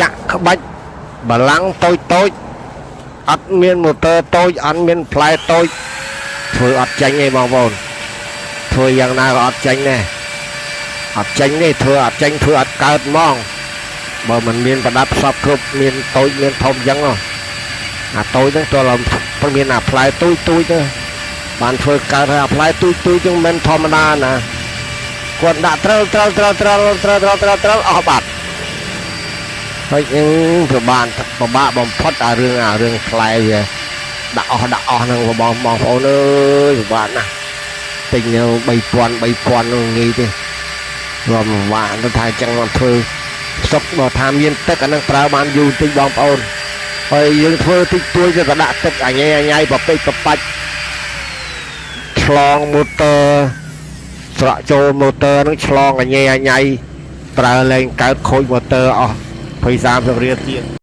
ចាក់ក្បាច់បលាំងតូចតូចអត់មានម៉ូទ័រតូចអត់មានផ្លែតូចធ្វើអត់ចាញ់ទេបងប្អូនធ្វើយ៉ាងណាក៏អត់ចាញ់ដែរអត់ចាញ់ទេធ្វើអត់ចាញ់ធ្វើអត់កើតហ្មងបើមិនមានប្រដាប់សពគ្រប់មានតូចមានធំអញ្ចឹងហ៎អាតូចហ្នឹងតើមានអាផ្លែទូចទូចទៅបានធ្វើកើតហើយអាផ្លែទូចទូចហ្នឹងមិនធម្មតាណាគាត់ដាក់ត្រូវត្រូវត្រូវត្រូវត្រូវត្រូវត្រូវត្រូវអស់បាត់ ហើយអឺប្របានពិបាកបំផុតអារឿងផ្លែវាដាក់អស់ដាក់អស់ហ្នឹងបងបងប្អូនអើយពិបាកណាស់ទិញនៅ3000 3000ហ្នឹងងាយទេរំពិបាកទៅថាអញ្ចឹងមកធ្វើសុកបើថាមានទឹកអាហ្នឹងប្រើបានយូរតិចបងប្អូនហើយយើងធ្វើតិចតួចទៅដាក់ទឹកអញអញប្រពេចប្របាច់ឆ្លងម៉ូទ័រស្រក់ចូលម៉ូទ័រហ្នឹងឆ្លងអញអញប្រើលែងកើតខូចម៉ូទ័រអស់20 30រៀលទៀត។